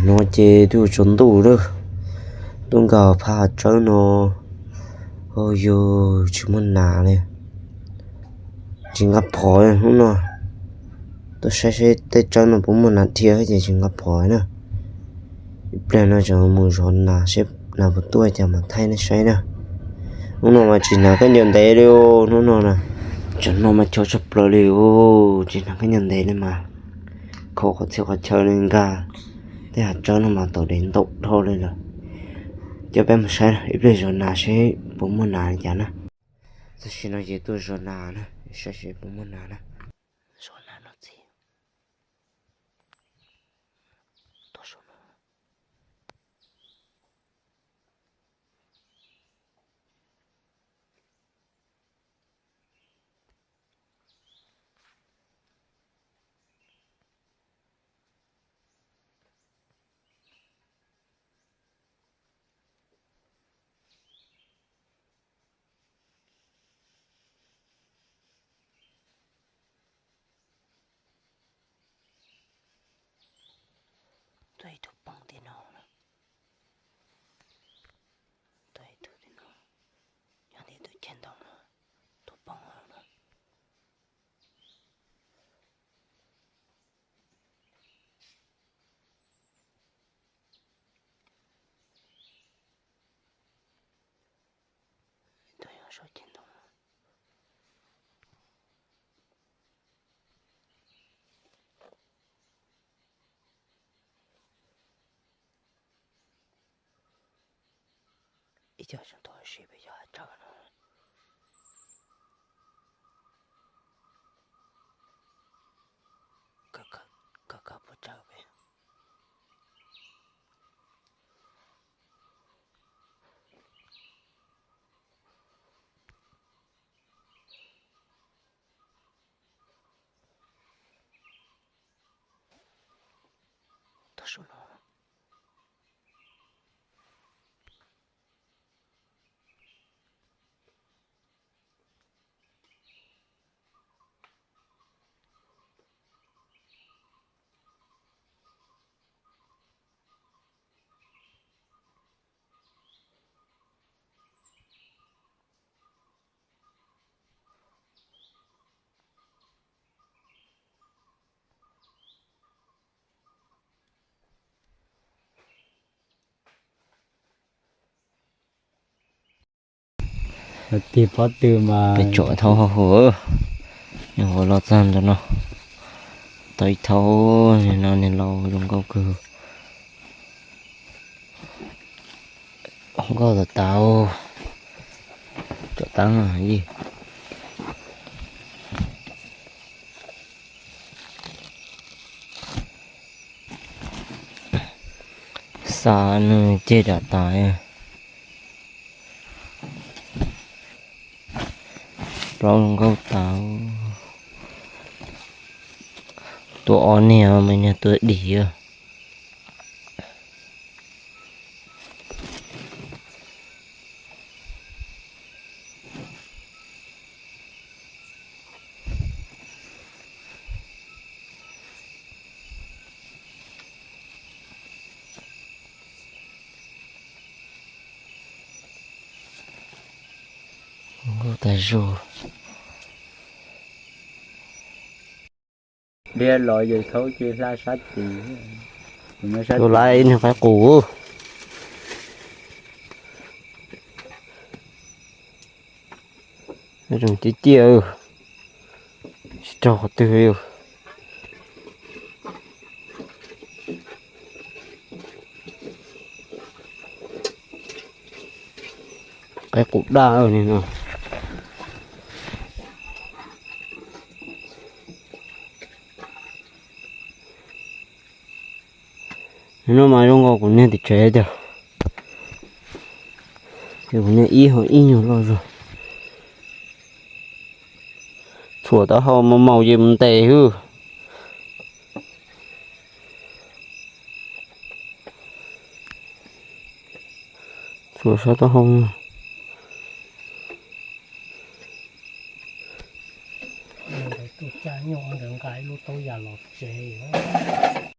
No ces twb tsaus ntuj lawm, tuaj nkag phab hav tsawb no, ua yog tsis muaj nas li, tsis nqa phom hnub no. Tuaj saib saib tej tsawb no puas muaj nas dhia ces tsis nqa phom na. Ib pliag no tseem mus zov nas seb nas puas tuaj cas mas thaij nej saib na. Hnub no mas tsis hnav khaub ncaws ntev li os, hnub no na. Tsam no mas chov tshaj plaws li os, tsis hnav khaub ncaws ntev li mas kho qhov txhia qhov chaw li, nkag tej hav tsawb no mas tau dev ntau dhau li lawm. Coj peb mus saib ib pliag zov nas seb puas muaj nas li cas na. Tam sim no ces tuaj zov nas na, saib seb puas muaj nas na. Zov nas no txiv, tuaj zov no. Tuaj ib tug poob tim no na. Tuaj ib tug tim no. Nyob tim tus ceg ntoo no. Tus poob no. Tuaj yog saum ceg ntoo. Ib co xyoo tau sim peb cov hav tsawb no. Kawg kawg puas tsawg peb. Tog su no. Tig pob tw mas peb tsom thaub hauv hauv, nws ua los txog ntawm no, tau ib thaub no, nws laus zoo nkauj kawg. Nkauj tas tas, tsom tab yij. Xa nws ceg dam tas. Plaub zoo nkauj tas. Tua ob niag mas niag tua dim. Nkauj tas zog. Diab los yawg thaub ces hla sab tid. Tus laiv niag qaib qus. Zoo ciaj ciaj, tsis raug qhov twg li. Qaib qus daj li no. No mas zoo nkaus kuv niag tim tsev tiag. Ces kuv niag ib ho ib nyuag loj zog. Txhuam taub hau mas maum ces mus ntes hwb. Txhuam sab taub hau. Tus caj nyuj ntawd nqa ib lub taub yas los tsev.